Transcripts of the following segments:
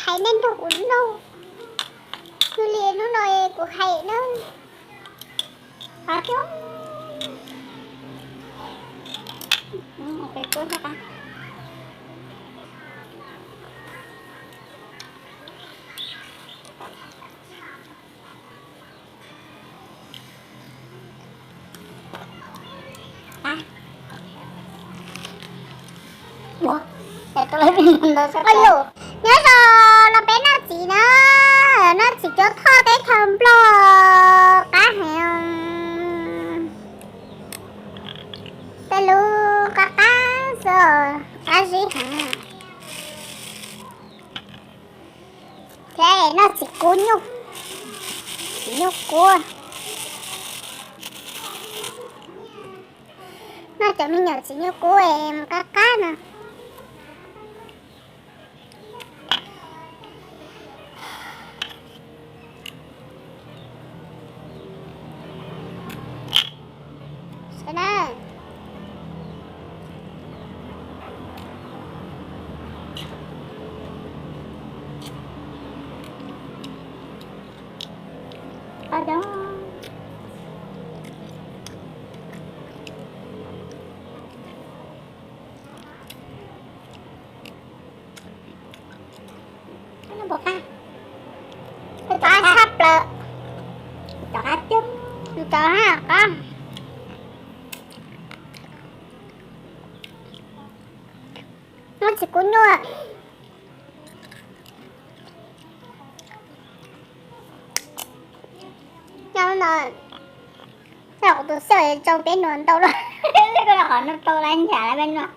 Hais nej nrog kuv noj, xws li hnub no kuv hais na. Qab coob. Ua, ua, nyob zoo los peb noj txiv na, noj txiv cuab thoj teb chaws Nplog qab heev. Tej lub qab qab xwb, qab zib heev. Thiab noj txiv kub nyuj, txiv nyuj kub. Noj cov me nyuam txiv nyuj kub es mus qab qab no. Qab tshaj plaws. Cov qab coob, cov qab qab. Noj txiv kub nyuj. Nyob no, kuv tus xyov tsau peb nuam ntau lawm. Koj qhov no tsau lawm ntshav lawm peb nuam.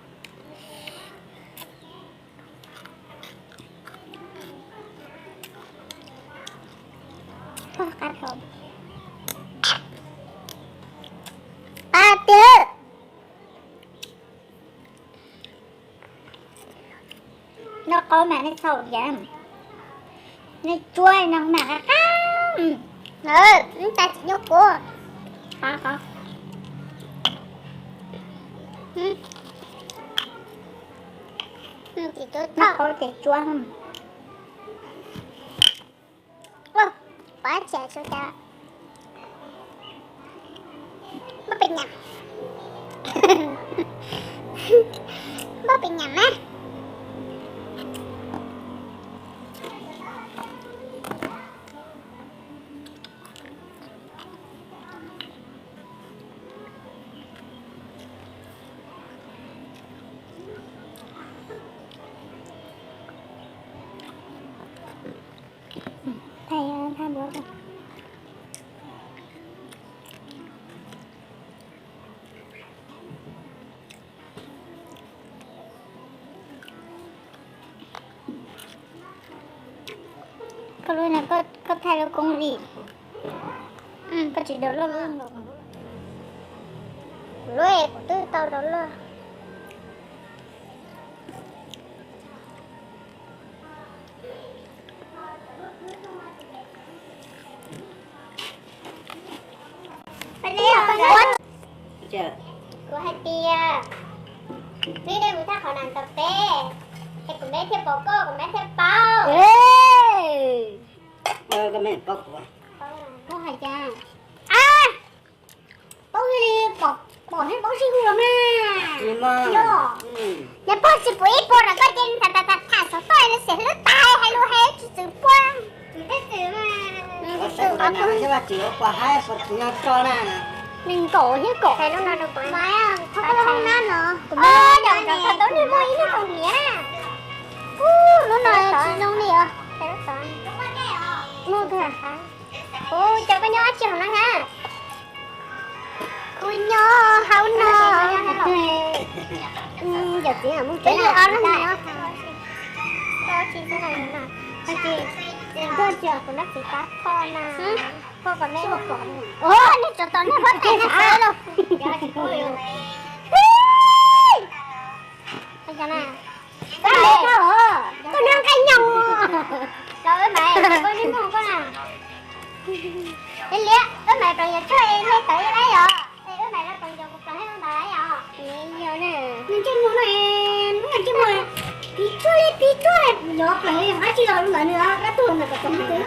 Qab tiag. Noj qaub mas nej txhaum thiab. Nej tsuab no mas qab qab. Ib tag txiv nyuj kub. Qab qab. Noj qaub ces tsuab. Pov tseg su tas. Npaj pes nyam, npaj pes nyam mas. Koj lub no koj thaij lub koob li, koj tsis download lub no. Kuv lub es kuv twb tau download. Kuv hais tias nej mus thaj qhov na ntawm peb, es kuv me thiaj pom koj, kuv me thiaj paub. Koj hais cas? Paub li, pom, pom nej paub sib hu los mas. Yog, yog pog tsis pum ib puas rau koj ces tham tham tham xov tooj li xiam hlwb tas hais lus hais tsis txwm puas. Nws nkaum thiab kaum. Kuv muaj, yog kuv rau tau niag muaj ib lub kaus hniav na. Ub, lub no tsis zoo li os. Ub, cov koj nyob dab tsi hauv no na? Kuv nyob hauv no. Yawm txiv, mus tsev no ob leeg no. Tsis nrog tsis kuv nab txiv pab kho na. Kho kom nej, nej tsov tom nej huab tais na sawv los. Koj nab nqaij nyoos. Los wb mam, koj nib moog koj na. Liab, wb mam pleev yog tshuaj nej tawv ib lab yom. Wb mam pleev yog kuv pleev nej ntawd yom. Ntsej muag no, ntsej muag. Piv tsuag li piv tsuag, yog pleev li hab tsis los lawm nws rab tug ntawm kom tau twg.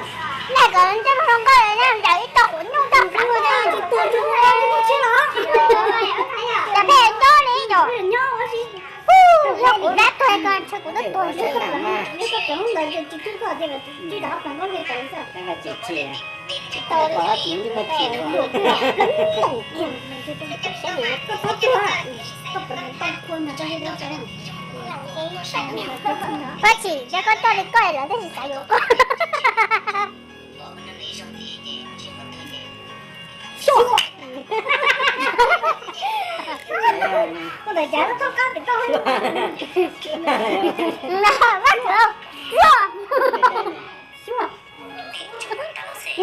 Naj kom ntsej muag zoo nkauj ntsawm ib tog quav nyuj tag plaws tsis tuag tsis tuag tsis tuag tsis los. Cas peb nyob li yom. Yog kuv dab tuag ko ntshe kuv twb tuag tsis tuag. Tsis tuag tsis tuag tsis tuag. Koj tsis, koj coj li koj lawv twb tsis xav yuav koj.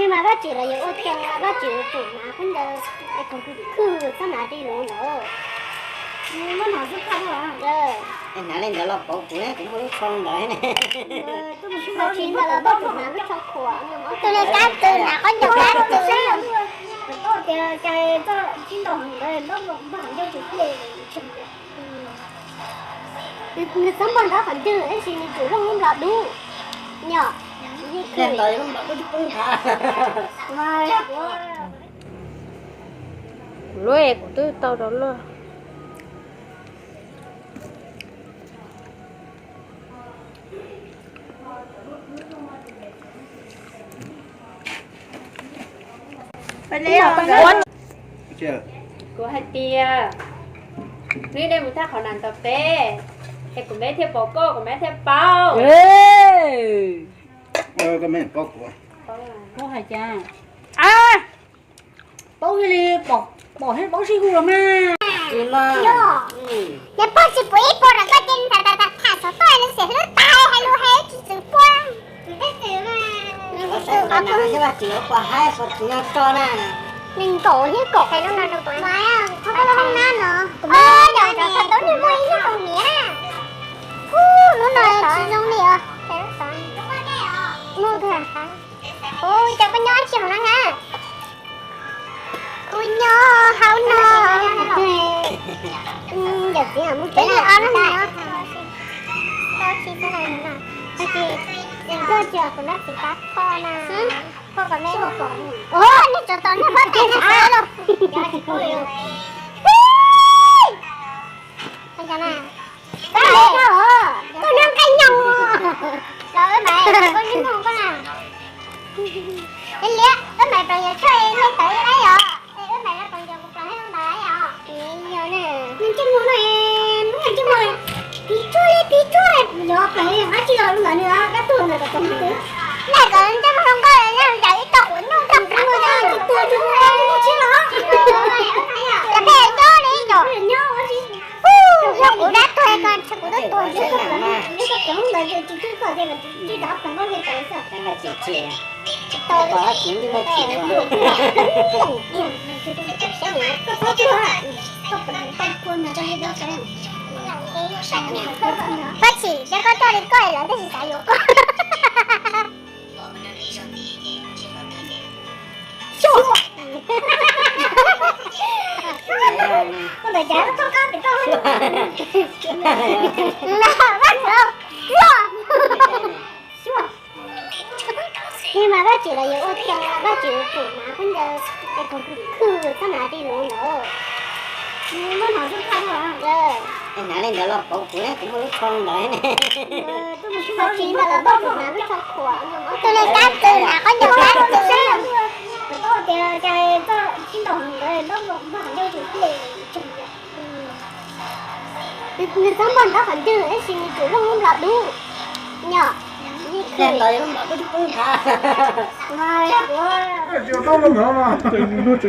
Mas Vaj Tsim los yuav ua tiag, Vaj Tsim tus hnav khaub ncaws es khoom khwj txhob hnav li luv ntawd. Muab hnav xub thawj. Hnav li ntawd los pauv kuv, kuv muaj lub tsho ntawd ne. Tsis ntawd los tau tus hnav lub tsho khuam. Tus li kab tw hnav khaub ncaws kab tw. Tias cas txoj sib ntaus ntawd npaj qhov ncauj tsis pliaj. Nws txhob npog nrov qhov ncauj tab sis nws tsum looj lub nplog dub. Nyom. Luag kuv twb tau rau luag. Kuv hais tias, neb mus thaj qhov na ntaus teb, es kuv meb thiaj pom koj, kuv meb thiaj paub. Paub hais cas? Paub li, pom thiab paub sib hu los mas. Neb pog tsis pum ib puas rau koj ces tham tham xov tooj nws xiam hlwb tas hais lus hais tsis txwm puas. Nws nkaum thiab kaum hais lub no rau kuv. Kuv nyob rau thaum tau niag muaj ib lub rau niam. Ub, lub no tsis zoo li os. Ub, cas koj nyob dab tsi hauv no na? Kuv nyob hauv no. Yawm txiv mus tsev ob hnub no. Koj tsis, koj tsis kuv nab txiv pab koj na. Koj kom neb ua kom. Ub, neb tsov tom neb pab tes neb xav los. Koj nyob nqaij nyoog. Los wb mam li koj nyob nyoog koj na. Liam, wb mam li ploos yog tshuaj nej tawv ib os. Wb mam li ploos yog kuv ploos nej ntawd os. Ntsej muag no, ntsej muag, piv tsuag li piv tsuag, yog pleev li hab tsis los lawm nws rab tug ntawm kom tau twg. Naj kom ntsej muag zoo nkauj ntsawm ib tog quav nyuj tag plaws tsis tuag tsis tuag tsis tuag tsis los. Cas peb nyob li yom. Yog kuv dab tuag ko ntshe kuv twb tuag tsis tuag. Koj tsis, yog koj coj li koj lawv twb tsis xav yuav koj. Ntawm cas koj kab pem toj. Vaj Tsim, mas Vaj Tsim los yuav ua tiag, Vaj Tsim tus hnav khaub ncaws es khoom khwj txhob hnav li luv ntawd. Muab hnav xub thawj. Hnav li ntawd los pauv kuv, kuv muaj lub tsho ntawd ne. Tsis ntawd los tau tus hnav lub tsho khuam. Tus li kab tw hnav khaub ncaws kab tw. Tias cas txoj sib ntaus ntawd npaj qhov ncauj tsis pliaj. Nws txhob npog nrov qhov ncauj tab sis nws tsum looj lub nplog dub. Nyom. Ua,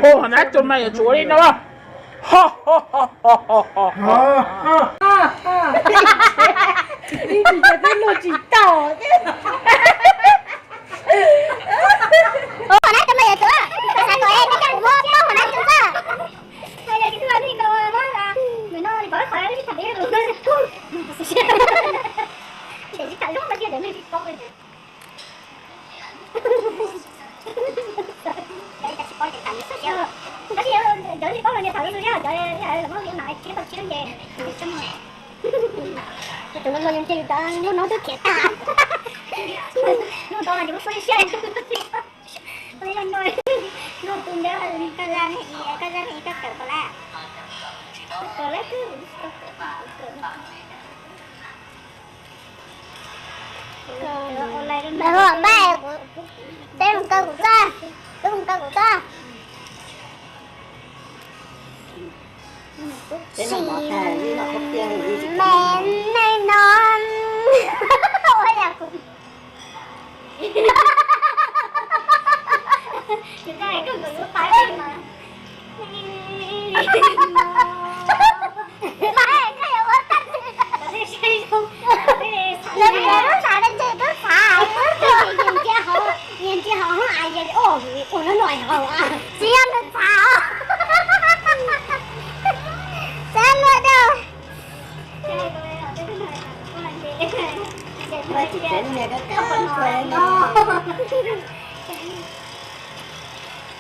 hov nab tso mas yuav tsuav li no. Ib tsis cas twb luag tsis tau. Ua, hov nab tso mas yuav tsuav. Xav kom es koj coj kuv muab pab hov nab tso xwb. Tus no los yus ntsia yus cov lub no twb khiav tag. Lub no mas yus lub suab siab. Koj yog no, no tus ntawd koj zaj ne, koj zaj ne koj kawm kom lawm. Kawm lawm twb, kawm lawm. Npawg, npawg, peb mus kaw kuv txoj, peb mus kaw kuv txoj. Sim me neej no. Ua yam kuv Lawv lub xav ne ntshe twb xav, ntsia hauv, ua no no hauv, tsis yog nws xav os. Xav luaj dau.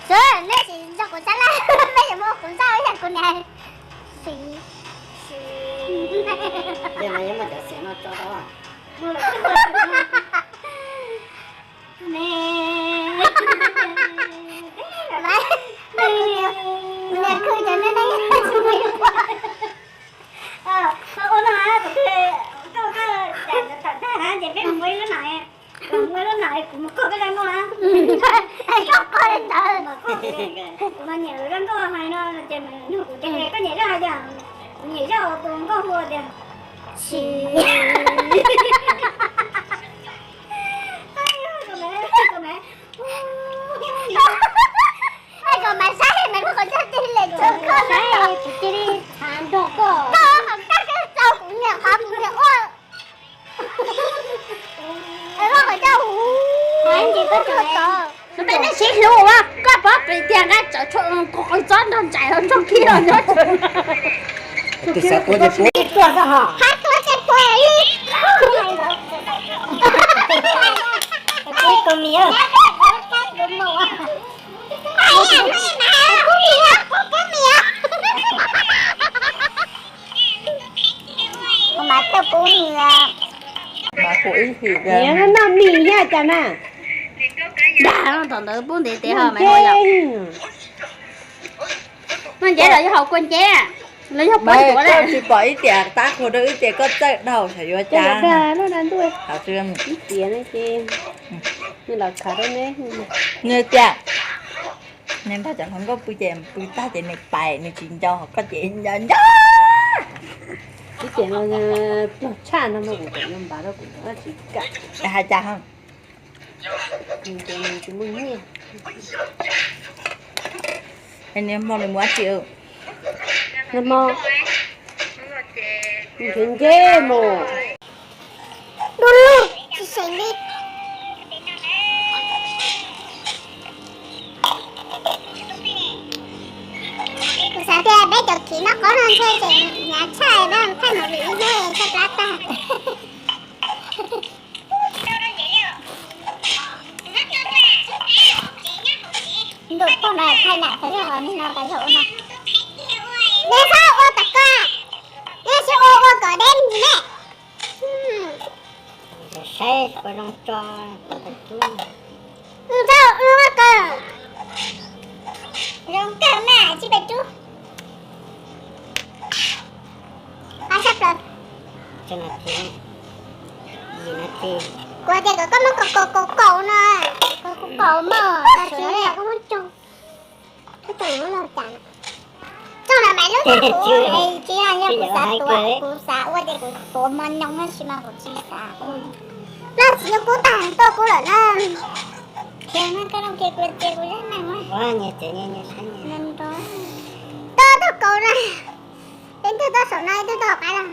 Xwb, nej tsis nco kuv sab laj, peb yuav muab kuv ntxauj ib yam kuv niam. Siv. Kuv niam khwv cov no ne. Ua no, koj, koj, tawm tag na ces peb mus ua ib lub nam, mus ua lub nam kuv mus koj peb zaj nkauj na. Koj koj li ntawd. Kuv mas nyiam lawv zaj nkauj hais no ces nug kuv tias koj nyiam zaj hais tias, kuv nyiam zaj uas tus nkauj hu tias Sim. Kom mas saib mas lub qhov ncauj tig li tso koj saib, kuv cia li txhav nrog koj. Koj qhov ncauj txaus kuv niam qhov kuv niam ua. Koj qhov ncauj huv. Nws peb nej sib hlub, koj pov pem tias nqa tsawv tshuaj qos qos txob nrog ntsais los nrog khib los nyob. Tus xav tuav ces tuav. Hab tuav ces tuav li. Kuv mas tuaj pub mis. Mas kuv ib him noj mis yog cas na. Dag no tom ntawd pub ntev ntev ho mas ua yom. Noj nceb los yog haus kua nceb, los yog pov tuav na. Koj tsis pom ib tiam tab qhua rau wb ces koj txawj dhau xyov yuav cas. Ib tiam no ces nws los khav rau neb. Nws tias nws nrog cov hluas nkauj pw ces pw tag ces nws pais nws tsis nco, koj ces nco nco. Ib tiam no pluag tshaj no mas kuv tseem npaj rau kuv tsis kam. Hais cas ho? Nws tias nws tsis muaj nyiaj. Niag hmo nws mus dab tsi? Niag hmo nws nrhiav nceb mus. Du lug tsis seem li. Kuv xav tias peb cov khiv noj qaub no ntshe tseem hnyav tshaj na, thaij movie ib hnub tshaj plab tag. Ntuj, pog no thaij nam tau yog hov neeg no tas zog ua no. Neb txhob ua tom ko, neb sib ua ua kom deb mus ne. Saib zoo tso, zoo kawg, zoo kawg mas tsis pes rub. Qab sab plaws. Kuv tias kom koj muab kaus kaus kaus kaus no, kaus kaus kaus mog, tas sis koj muab cog, koj cog muab los cas. Cog los mas lub no kuv tsis yog, yog kuv xav tuav, kuv xav ua ces kuv tuav mos nyoos tab sis mas kuv tsis xav ua. Plaub txiv nyuj kub tag tuaj kub lawm na. Khiav no koj no kiag kuv cia kuv zab neeg na. Nyob nrog, tau tau kaus na. Ib tug tau saum no ib tug tau hauv qab no.